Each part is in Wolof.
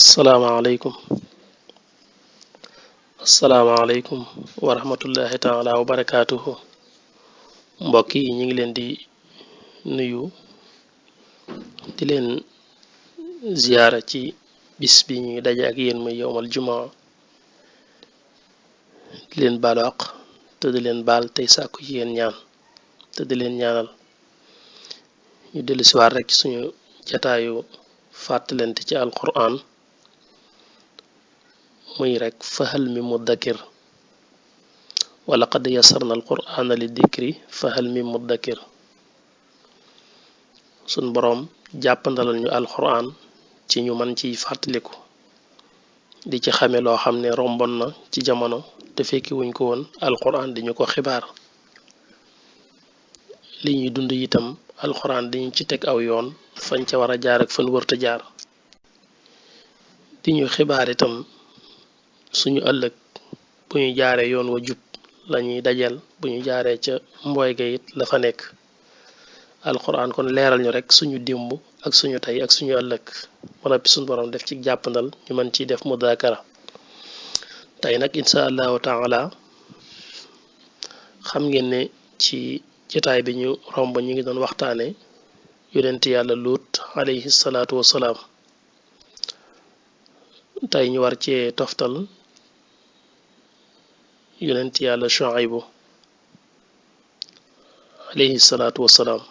asalaamaaleykum asalaamaaleykum wa rahmatullahi taala wa barakaatuhu mbokk yi ñu ngi leen di nuyu di leen ziyaara ci bis bi ñuy daje ak yéen muy yowmal jumaa di leen baalu àq te di leen baal tey sàkku ci yéen ñaan te di leen ñaanal ñu dellu siwaat rek ci suñu jataayu fàttalante ci alquran muy rek fahal mi muddakir wala qad yasarna alqur'ana li dikri fahal mi muddakir sun boroom jàppandalal ñu alquran ci ñu man ciy fàttaliku di ci xame loo xam ne rombon na ci jamono te fekki wuñ ko woon alquran di ñu ko xibaar li ñuy dund itam alquran diñu ci teg aw yoon fañ ca war a jaar ak fan wërta jaar di ñu xibaar itam suñu ëllëg bu ñu jaaree yoon wa jub lañuy dajal bu ñu jaaree ca mbooy ga it la fa nekk alquran kon leeral ñu rek suñu dimb ak suñu tey ak suñu ëllëg wala bi suñu borom def ci jàppandal ñu mën ciy def mudakara tey nag insha allahu taala xam ngeen ne ci jotaay bi ñu romb ñu ngi doon waxtaane yonent yàlla luut alayhi salaatu wassalaam tey ñu war cee toftal yonent yàlla Shuaybu alayhi salaatu wassalaam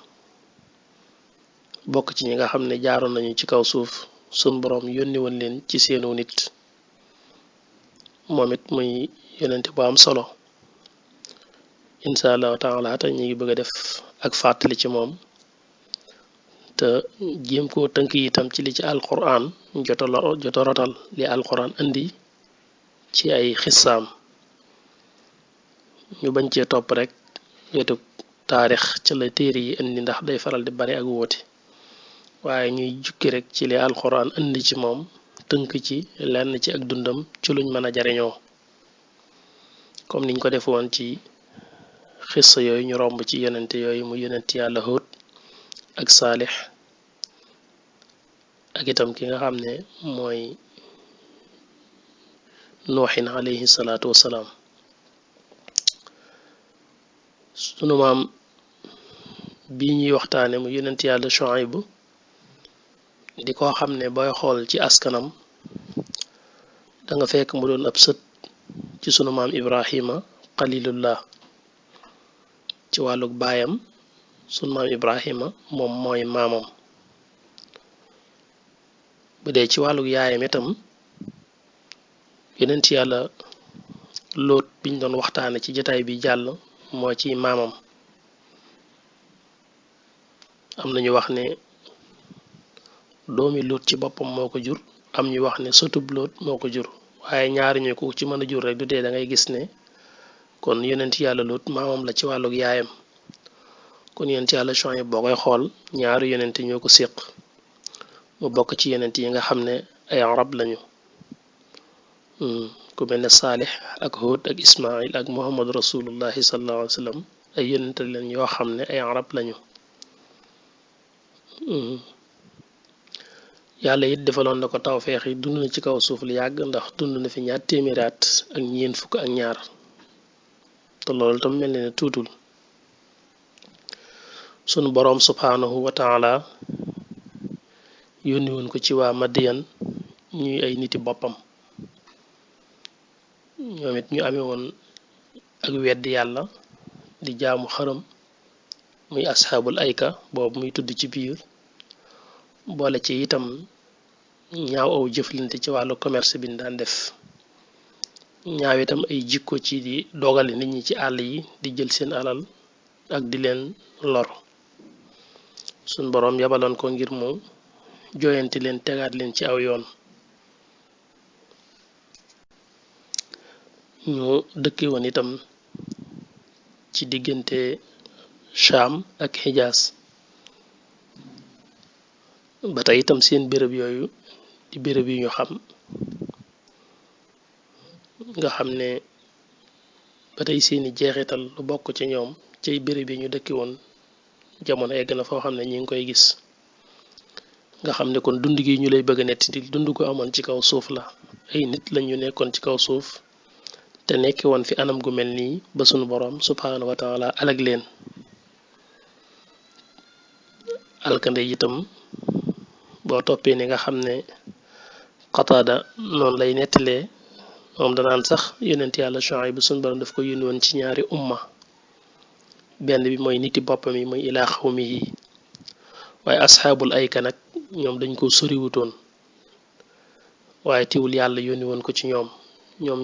bokk ci ñi nga xam ne jaaroon nañu ci kaw suuf sun boroom yónni woon leen ci seenu nit moom it muy yonent bu am solo insha allahu taala te ñu ngi bëgg a def ak fàttali ci moom te jéem koo tënk itam ci li ci alquran joto rotal li alquran indi ci ay xissaam ñu bañ cee topp rek wetu taarix ca la téere yi indi ndax day faral di bari ak wóote waaye ñuy jukki rek ci li alquran indi ci moom tënk ci lenn ci ak dundam ci luñ mën a jariñoo comme niñ ko def woon ci xissa yooyu ñu romb ci yonente yooyu mu yonent yàlla Huud ak Saalix ak itam ki nga xam ne mooy Nuuxin alayhi salaatu wassalaam sunu maam bi ñuy waxtaane mu yonent yàlla Shuayb di ko xam ne booy xool ci askanam danga fekk mu doon ab sët ci sunu maam Ibrahima xalilullah ci wàlluk baayam sunu maam Ibrahima moom mooy maamam bu dee ci wàlluk yaayam itam yonent yàlla Lóot biñ doon waxtaane ci jotaay bi jàll moo ci maamam am nañu wax ne doomi Lóot ci boppam moo ko jur am ñu wax ne sëtub Lóot moo ko jur waaye ñaari ñu ko ci mën a jur rek du dee da ngay gis ne kon yonent yàlla Lóot maamam la ci wàlluk yaayam kon yonent yàlla Shuayb boo koy xool ñaari yonent ñoo ko séq mu bokk ci yonent yi nga xam ne ay arab lañu ku mel ne Saalix ak Huud ak Ismail ak Muhammad rasulullahi sallallahu alayhi wa sallam ay yonent lañ yoo xam ne ay arab lañu yàlla it defaloon na ko tawfeex yi dund na ci kaw suuf lu yàgg ndax dund na fi ñaar téeméeri at ak ñeent fukk ak ñaar te loolu tam mel ne tuutul sunu boroom subhaanahu wa taala yónni woon ko ci waa Madiyan ñuy ay niti boppam ñoom it ñu amee woon ak weddi yàlla di jaamu xërëm muy asxaabul ayka boobu muy tudd ci biir boole ci itam ñaaw aw jëflante ci wàllu commerce bi ñu daan def ñaaw itam ay jikko ci di dogale nit ñi ci àll yi di jël seen alal ak di leen lor suñ boroom yabaloon ko ngir mu jooyanti leen tegaat leen ci aw yoon ñu dëkke woon itam ci diggante Sham ak Xijaas ba tey itam seen béréb yooyu di béréb yu ñu xam nga xam ne ba tey seeni jeexital lu bokk ci ñoom cay béréb yi ñu dëkke woon jamono egg na foo xam ne ñi ngi koy gis nga xam ne kon dund gi ñu lay bëgg a netti di dund ko amoon ci kaw suuf la ay nit lañu nekkoon ci kaw suuf te nekki woon fi anam gu mel nii ba sunu boroom subhaanahu wa taala alag leen alkande itam boo toppee ni nga xam ne Qataada noonu lay nettalee moom danaan sax yonent yàlla Shuayb bu sunu boroom daf ko yónni woon ci ñaari umma benn bi mooy niti boppam yi muy ilaa xawmihi waaye asxaabul ayka nag ñoom dañ ko soriwutoon waaye tiwul yàlla yónni woon ko ci ñoom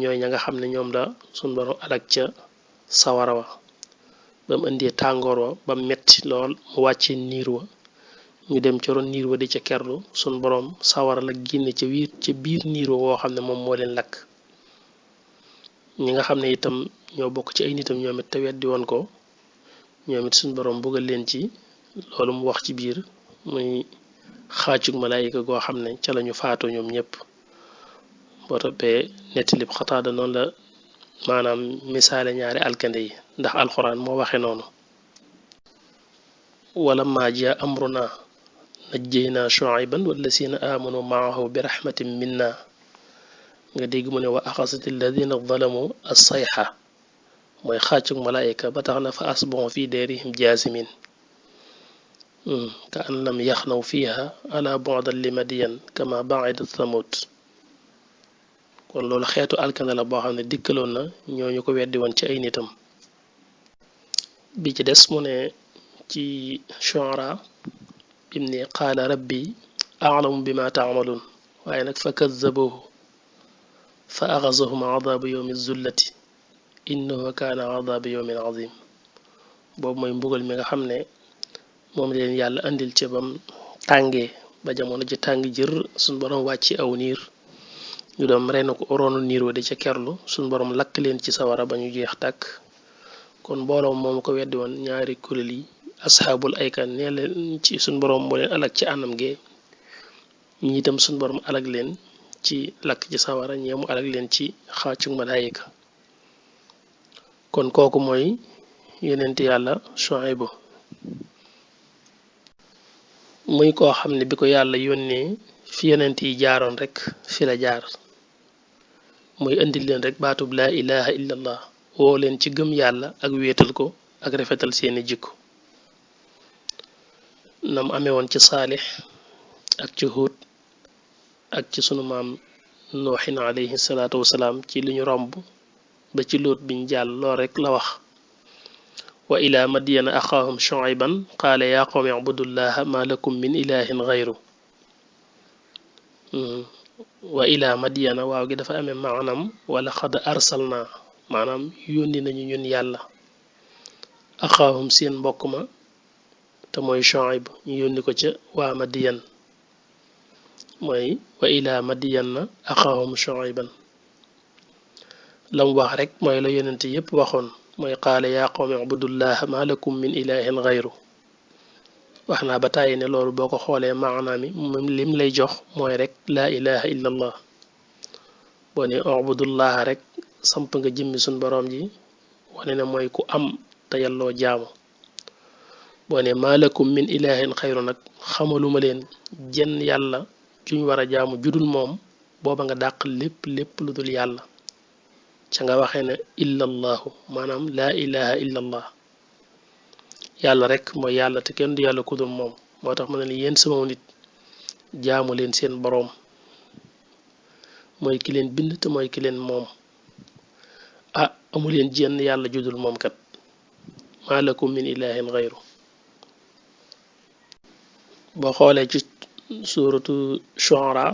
ñooy ña nga xam ne ñoom la sunu boroom alag ca sawara wa ba mu indee tàngoor wa ba metti lool mu wàccee niir wa ñu dem ca ron niir wa di ca kerlu sunu boroom sawara la génne ca biir niir wa woo xam ne moom moo leen lakk ñi nga xam ne itam ñoo bokk ci ay nitam ñoom it te weddi woon ko ñoom it sunu boroom bëggal leen ci loolu mu wax ci biir muy xaacug malaayika goo xam ne ca lañu faatoo ñoom ñëpp boo toppee nettalib Xataada noonu la maanaam misaale ñaari alkande yi ndax alxuraan moo waxe noonu wala maa jaa amruna najjaynaa Shuayban wallazina aamanu maahu bi rahmatin minna nga dégg mu ne wa axasat alladina zalamu as-sayxa mooy xaacug malaayika ba tax na fa asbaxu fi deerihim jaasimin ka an lam yaxnaw fiha ala bu'dan li madiyan kama ba'idat thamud kon loolu xeetu alkande la boo xam ne dikkaloon na ñooñu ko weddi woon ci ay nitam bi ci des mu ne ci Shu'ara bim ne qaala rabbi a'lamu bima ta'malun waaye nag fa kazzabuhu fa axazahum adaabu yawmi zullati innahu kaana adaabu yawmin azim boobu mooy mbugal mi nga xam ne moom leen yàlla andil ca bam tàngee ba jamono ji tàng jër suñ boroom wàcci aw niir ñu doom roonu niir wa di ca kerlu suñ boroom lakk leen ci sawara ba ñu jeex tàkk kon mbooloo moom ko weddi woon ñaari kuréel yi asxaabul ayka nee leen ci suñ boroom moo leen alag ci anam gee ñi itam suñ boroom alag leen ci lakk ci sawara ñeemu alag leen ci xaacug malaayika kon kooku mooy yonent yàlla Shuayb muy koo xam ne bi ko yàlla yónnee fi yonent yi jaaroon rek fi la jaar muy indil leen rek baatub laa ilaha illallah woo leen ci gëm yàlla ak wéetal ko ak rafetal seeni jikko nam amee woon ci saalix ak ci huut ak ci sunu maam nooxin alayhi salaatu wasalaam ci li ñu romb ba ci luut biñ jàll lool rek la wax wa ila madyana axaahum shuayban qaala yaa qawmi ibudullaha ma lakum min ilahin gayru wa ila madyana waaw gi dafa amee maanaam wala xad arsalna maanaam yónni nañu ñun yàlla axaahum seen mbokk ma te mooy Shuayb ñu yónni ko ca waa Madiyan mooy wa ila Madiyanna axaahum Shuayban lam wax rek mooy la yonent yépp waxoon mooy qaala yaa qawmi ibudullaha ma lakum min ilahin gayru wax naa ba tàyyi ne loolu boo ko xoolee maanaa mi moom lim lay jox mooy rek laa ilaha illa allah boo ne ubudullaha rek samp nga jëmmi suñ boroom ji wane ne mooy ku am te yàlloo jaamu boo ne maalakum min ilahin xayru nag xamaluma leen jenn yàlla juñ war a jaamu judul moom booba nga dàq lépp lu dul yàlla ca nga waxee ne illallahu maanaam laa ilaha illallah yàlla rek mooy yàlla te kenn du yàlla ku dul moom moo tax ma ne yéen sama nit jaamu leen seen boroom mooy ki leen bind te mooy ki leen moom amu leen jenn yàlla judul moom kat maalakum min ilahin xayru boo xoolee ci suuratu Shu'ara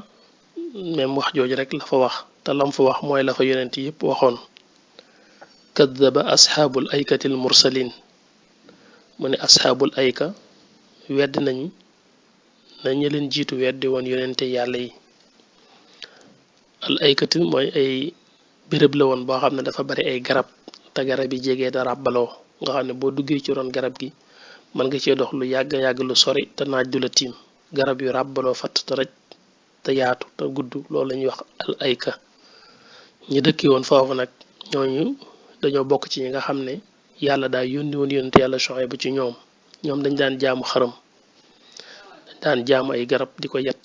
même wax jooju rek la fa wax te lam fa wax mooy la fa yonent yépp waxoon kaddaba asxaabul aykatil mursalin mu ne asxaabul ayka wedd nañu leen jiitu weddi woon yonente yàlla yi al aykati mooy ay béréb la woon boo xam ne dafa bari ay garab te garab yi jege da ràbbaloo nga xam ne boo duggee ci ron garab gi mën nga cee dox lu yàgg lu sori te naaj du la tiim garab yu ràbbaloo fatt te raj te yaatu te gudd loolu la ñuy wax al ayka ñi dëkki woon foofu nag ñooñu dañoo bokk ci ñi nga xam ne yàlla daa yónni woon yonent yàlla Shuayb ci ñoom dañ daan jaamu xërëm dañ daan jaamu ay garab di ko yat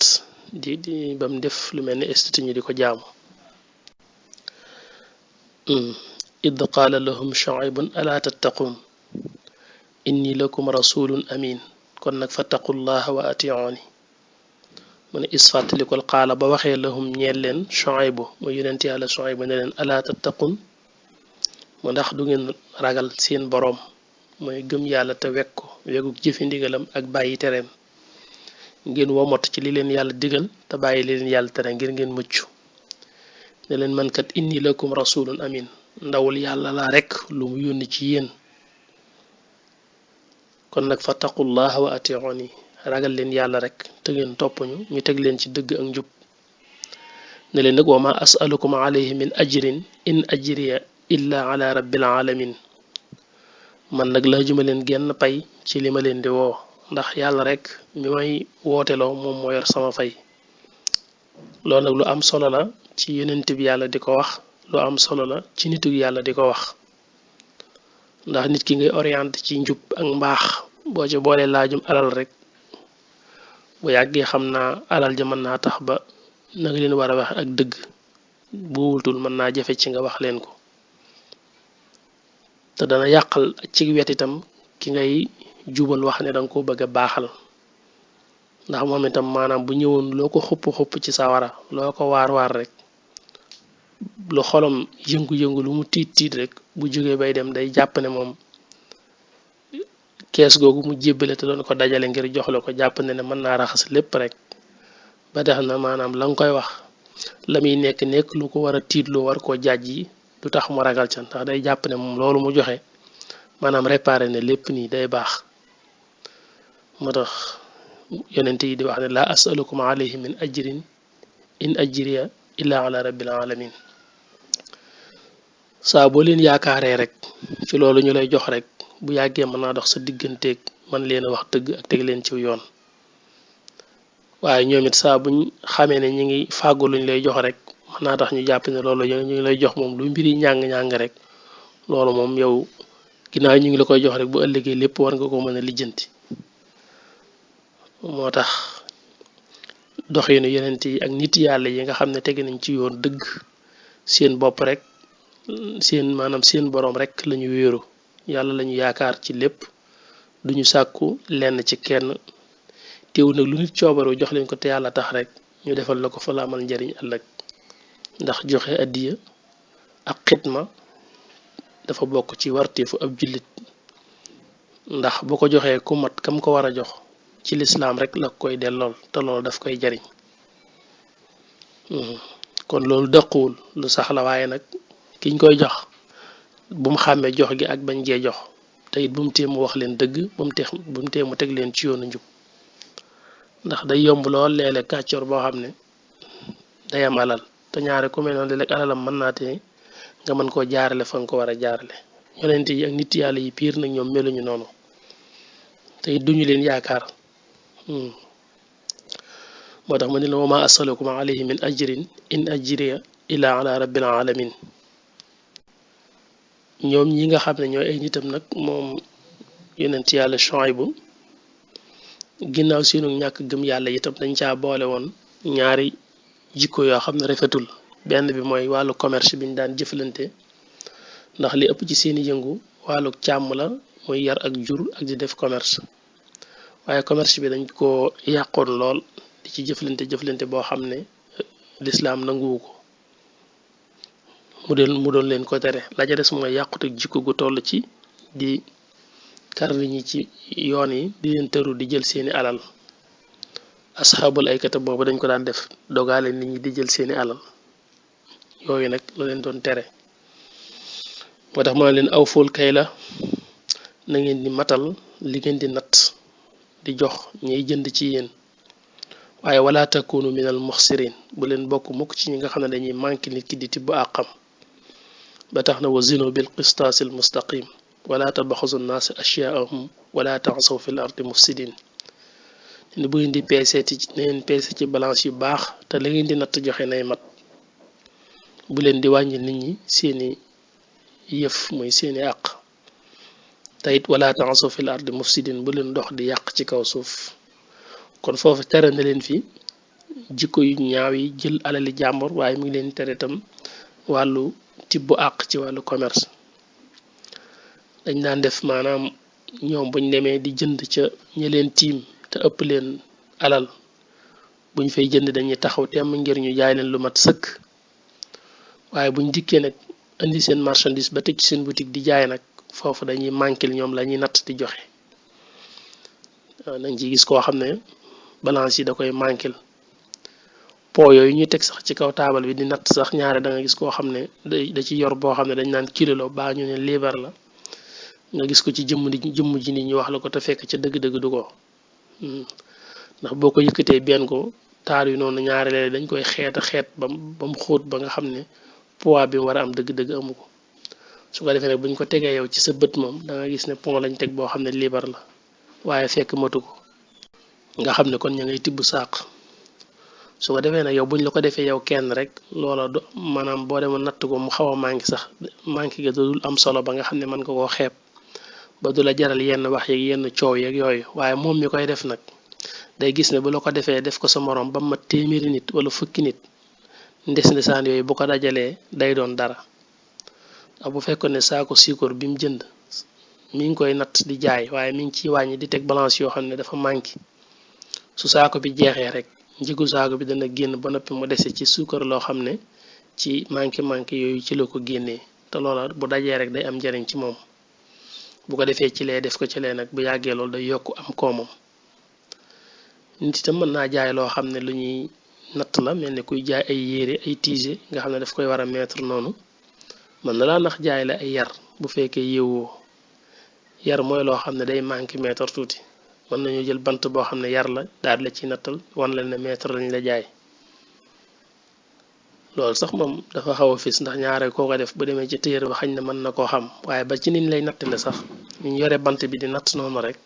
di bam def lu mel ni estati ñu di ko jaamu. id qaala lahum shuaybun alaa tattaquun inni lakum rasulun amin kon nag fattaqullaha wa atiuni mu ne is fàttalikol qaala ba waxee lahum ñeel leen Shuaybu mooy yonent yàlla Shuaybu ne leen alaa tattaqun mu ndax du ngeen ragal seen boroom mooy gëm yàlla te wekk ko weguk jëfi ndigalam ak bàyyi tereem ngeen womot ci li leen yàlla digal te bàyyi li leen yàlla tere ngir ngeen mucc ne leen man kat inni lakum rasulun amin ndawul yàlla laa rekk lu mu yónni ci yéen kon nag fattaqullaha wa atiuni ragal leen yàlla rek te ngeen topp ñu teg leen ci dëgg ak njub ne leen nag wa ma asalukum alayhi min ajrin in ajriya illa ala rabbil alamin man nag laajuma leen genn pay ci li ma leen di woo ndax yàlla rek mi may wooteloo moom moo yor sama fay. loolu nag lu am solo la ci yonent bi yàlla di ko wax, lu am solo la ci nitu yàlla di ko wax, ndax nit ki ngay orienté ci njub ak mbaax boo ci boolee laajum alal rek bu yàggee xam naa alal ja mën naa tax ba na nga leen war a wax ak dëgg bu wultul mën naa jafe ci nga wax leen ko, te dana yàqal ci wet itam ki ngay jubal wax ne danga ko bëgg a baaxal, ndax moom itam maanaam bu ñëwoon loo ko xupp ci sawara loo ko waar rek lu xolam yëngu-yëngu lu mu tiit rek bu jógee bay dem day jàpp ne moom kees googu mu jébbale te doon ko dajale ngir jox la ko jàpp ne mën naa raxas lépp rek ba tax na maanaam la nga koy wax la muy nekk lu ko war a tiitloo war koo jaaj yi du tax mu ragal ca, ndax day jàpp ne moom loolu mu joxe maanaam réparé ne lépp nii day baax. moo tax yonent yi di wax ne laa asalukum alayhi min ajrin in ajriya illa ala rabbil alamin. saa boo leen yaakaaree rek ci loolu ñu lay jox rek bu yàggee mën naa dox sa digganteeg man leen a wax dëgg ak teg leen ci yoon, waaye ñoom it saa buñ xamee ne ñi ngi fàggu luñ lay jox rek mën naa tax ñu jàpp ne loolu ñu ngi lay jox moom lu mbiri ñàng-ñàng rek loolu moom yow ginnaaw ñu ngi la koy jox rek bu ëllëgee lépp war nga ko mën a lijjanti. moo tax doxinu yonent yi ak nit yàlla yi nga xam ne tege nañ ci yoon dëgg seen bopp rek seen maanaam seen boroom rek lañu wéeru, yàlla lañu yaakaar ci lépp, duñu sàkku lenn ci kenn, teew nag lu nit coobaru jox leen ko te yàlla tax rek ñu defal la ko fa la amal njariñ ëllëg, ndax joxe addiya ak xitma dafa bokk ci warteefu ab jullit, ndax bu ko joxee ku mat kam ko war a jox ci lislaam rek la koy dellool te loolu daf koy jariñ. kon loolu dëquwul lu sax la, waaye nag kiñ koy jox bu mu xàmmee jox gi ak bañ gee jox, te it bu mu tee mu wax leen dëgg, bu mu tee mu teg leen ci yoonu njub, ndax day yomb lool léeg-léeg kàccoor boo xam ne day am alal te ñaare ku mel noonu léeg-léeg alalam mën naa te nga mën koo jaarale fa nga ko war a jaarale. yonent yi ak nit yàlla yi piir nag ñoom meluñu noonu te it duñu leen yaakaar. moo tax ma ne la wa ma asalukum alayhi min ajrin in ajriya illa ala rabbil alamin. ñoom ñi nga xam ne ñooy ay nitam nag moom yonent yàlla Shuaybu ginnaaw seenu ñàkk gëm yàlla itam dañ caa boole woon ñaari jikko yoo xam ne rafetul. benn bi mooy wàllu commerce bi ñu daan jëflante, ndax li ëpp ci seeni yëngu wàllu càmm la, muy yar ak jur ak di def commerce, waaye commerce bi dañ ko yàqoon lool di ci jëflante boo xam ne lislaam nanguwu ko, mu doon leen ko tere. la ca des mooy yàqute jikko gu toll ci di kar nit ñi ci yoon yi di leen tëru di jël seeni alal. asxaabul aykata boobu dañ ko daan def dogaale nit ñi di jël seeni alal, yooyu nag la leen doon tere. moo tax ma leen aw ful kay la na ngeen di matal li ngeen di natt di jox ñiy jënd ci yéen, waaye wala takunu minal muxsirin bu leen bokk mukk ci ñi nga xam ne dañuy manqué nit ki di tibb àqam. ba tax na wa zinu bil qistaasil mustaqim wala tabaxasu naasi ashyaahum wala taxasaw fil ardi mufsidin. ne bu ngeen di peese ci balance yu baax te la ngeen di natt joxe nay mat, bu leen di wàññi nit ñi seeni yëf muy seeni àq, te it wala taxasaw fil ardi mufsidin bu leen dox di yàq ci kaw suuf. kon foofu tere na leen fi jikko yu ñaaw yi jël alali jàmbur waaye mu ngi leen tere tam wàllu tibbu àq ci wàllu commerce dañ daan def maanaam ñoom buñ demee di jënd ca ña leen tiim te ëpp leen alal buñ fay jënd dañuy taxaw temm ngir ñu jaay leen lu mat sëkk waaye buñ dikkee nag indi seen marchandise ba tëj seen boutique di jaay nag foofu dañuy manquil ñoom la ñuy natt di joxe nañ ci gis koo xam ne balance yi da koy manquil po yooyu ñuy teg sax ci kaw taabal bi di natt sax ñaare da nga gis koo xam ne da ci yor boo xam ne dañ naan kilo la baa ñu ne liibar la nga gis ko ci jëmm ji nit ñi wax la ko te fekk ca dëgg-dëgg du ko ndax boo ko yëkkatee benn ko taar yu noonu ñaare léeg dañ koy xeet ba mu xóot ba nga xam ne poids bi mu war a am dëgg-dëgg amu ko su ko defee nag buñ ko tegee yow ci sa bët moom da nga gis ne pont lañ teg boo xam ne liibar la waaye fekk matu ko nga xam ne kon ña ngay tibb sàq su ko defee nag yow buñ la ko defee yow kenn rek loola do maanaam boo demoon natt ko mu xaw a manqué sax manqué ga dul am solo ba nga xam ne mën nga koo xeeb ba du la jaral yenn wax yeeg yenn coow yeeg yooyu waaye moom mi koy def nag day gis ne bu la ko defee def ko sa moroom ba mat téeméeri nit wala fukki nit ndesaan yooyu bu ko dajalee day doon dara ak bu fekkoon ne saako suukar bi mu jënd mi ngi koy natt di jaay waaye mi ngi ciy wàññi di teg balance yoo xam ne dafa manqué su saako bi jeexee rek njëgu saako bi dana génn ba noppi mu dese ci suukar loo xam ne ci manqué yooyu ci la ko génnee te loola bu dajee rek day am njariñ ci moom bu ko defee ci lee def ko ci lee nag bu yàggee loolu day yokk am koomam nit itam mën naa jaay loo xam ne lu ñuy natt la mel ni kuy jaay ay yére ay tiise nga xam ne daf koy war a mettre noonu mën na laa nax jaay la ay yar bu fekkee yéewoo yar mooy loo xam ne day manqué mètre tuuti mën nañu jël bant boo xam ne yar la daal la ci nattal wan la ne mètre lañ la jaay loolu sax moom dafa xaw a fis ndax ñaare koo ko def bu demee ci téere ba xañ na mën na koo xam waaye ba ci niñ lay nattale sax ñu yore bant bi di natt noonu rek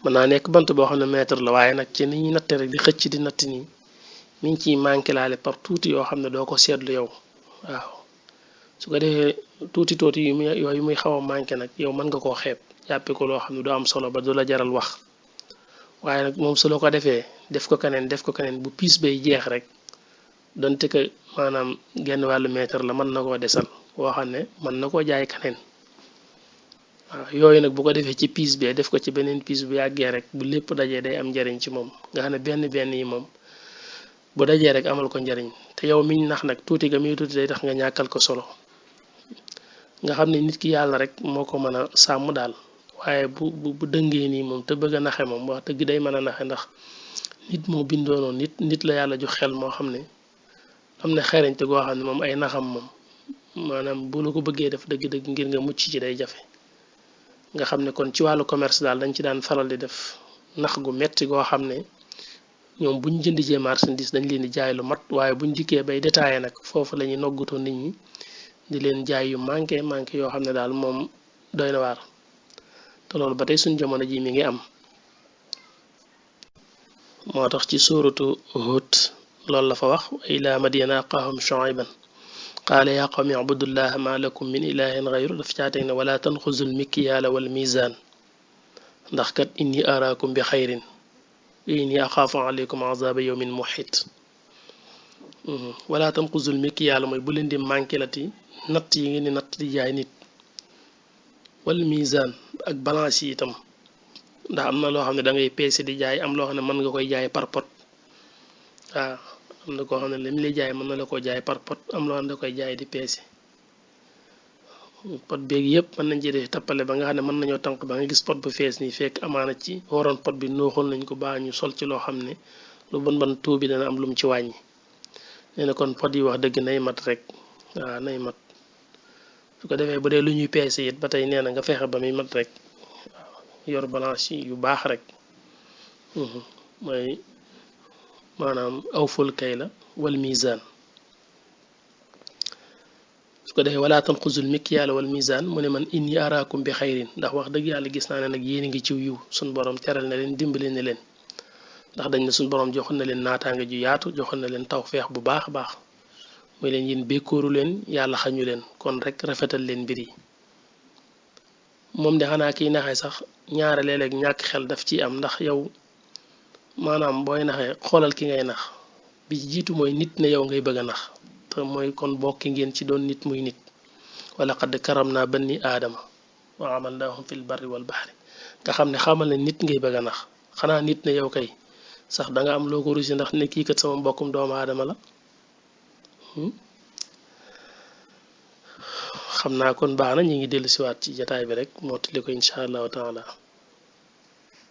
mën naa nekk bant boo xam ne mètre la waaye nag ci ni ñuy natte rek di xëcc di natt nii mi ngi ciy manqué laale par tuuti yoo xam ne doo ko seetlu yow waaw su ko defee tuuti yooyu muy xaw a manqué nag yow mën nga koo xeeb jàppe ko loo xam ne du am solo ba du la jaral wax waaye nag moom su la ko defee def ko keneen bu piis bay jeex rek donte que maanaam genn wàllu mètre la mën na koo desal boo xam ne mën na koo jaay keneen waaw yooyu nag bu ko defee ci piis bee def ko ci beneen piis bu yàggee rek bu lépp dajee day am njariñ ci moom nga xam ne benn yi moom bu dajee rek amal ko njariñ te yow miñ nax nag tuuti ga muy tuuti day tax nga ñàkkal ko solo nga xam ne nit ki yàlla rek moo ko mën a sàmm daal waaye bu dëngee nii moom te bëgg a naxe moom wax dëgg day mën a naxe ndax nit moo bindoo noonu nit la yàlla jox xel moo xam ne am na xerañte goo xam ne moom ay naxam moom maanaam bu la ko bëggee def dëgg-dëgg ngir nga mucc ci day jafe nga xam ne kon ci wàllu commerce daal dañ ci daan faral di def nax gu metti goo xam ne ñoom buñ jënd jee marchandise dañ leen di jaay lu mat waaye buñ dikkee bay détaillé nag foofu la ñuy noggutoo nit ñi di leen jaay yu manqué yoo xam ne daal moom doy na waar te loolu ba tey suñ jamono ji mi ngi am moo tax ci suuratu Hud loolu la fa wax ila madyana aqaahum shuayban qaala yaa qawmi ubudullaha ma lakum min ilahin gayru daf caateg ne wala tanxuzul mikyaala wal mizaan ndax kat inni araakum bi xayrin inni axaafu aleykum azaba yawmin muhit wala tanxuzul mikyaala mooy bu leen di manqué lati natt yi ngeen di natt di jaay nit wal mizaan ak balance yi itam ndax am na loo xam ne da ngay peese di jaay am loo xam ne mën nga koy jaay par pot waaw am na koo xam ne lim lay jaay mën na la koo jaay par pot am loo xam ne da koy jaay di peese pot beeg yëpp mën nañ ci def tappale ba nga xam ne mën nañoo tànk ba nga gis pot bu fees nii fekk amaana ci waroon pot bi nooxoon nañ ko baa ñu sol ci loo xam ne lu bon tuub bi dana am lum ci wàññi nee na kon pot yi wax dëgg nay mat rek waaw nay mat su ko defee bu dee lu ñuy peese it ba tey nee na nga fexe ba muy mat rek waaw yor balance yu baax rek mooy maanaam aw ful kay la wal mizaan su ko defee wala tanxuzul mikyaala wal mizaan mu ne man inni araakum bi xayrin ndax wax dëgg yàlla gis naa ne nag yéen a ngi ciw yiw suñ borom teral na leen dimbali na leen ndax dañ ne suñ borom joxoon na leen naataanga ju yaatu joxoon na leen tawfeex bu baax a baax mooy leen yéen békkooru leen yàlla xañu leen kon rek rafetal leen mbir yi moom de xanaa kiy naxee sax ñaare léeg-léeg ñàkk xel daf ciy am ndax yow maanaam booy naxee xoolal ki ngay nax bi jiitu mooy nit ne yow ngay bëgg a nax te mooy kon bokki ngeen ci doon nit muy nit wala qad karam naa bani aadama wa amalnaahum fil barri wal bahri nga xam ne xamal ne nit ngay bëgg a nax xanaa nit ne yow kay sax da nga am loo ko rusi ndax ne kii kat sama mbokkum doomu aadama la xam naa kon baax na ñu ngi dellu siwaat ci jataay bi rek moo tali ko incha allahu taala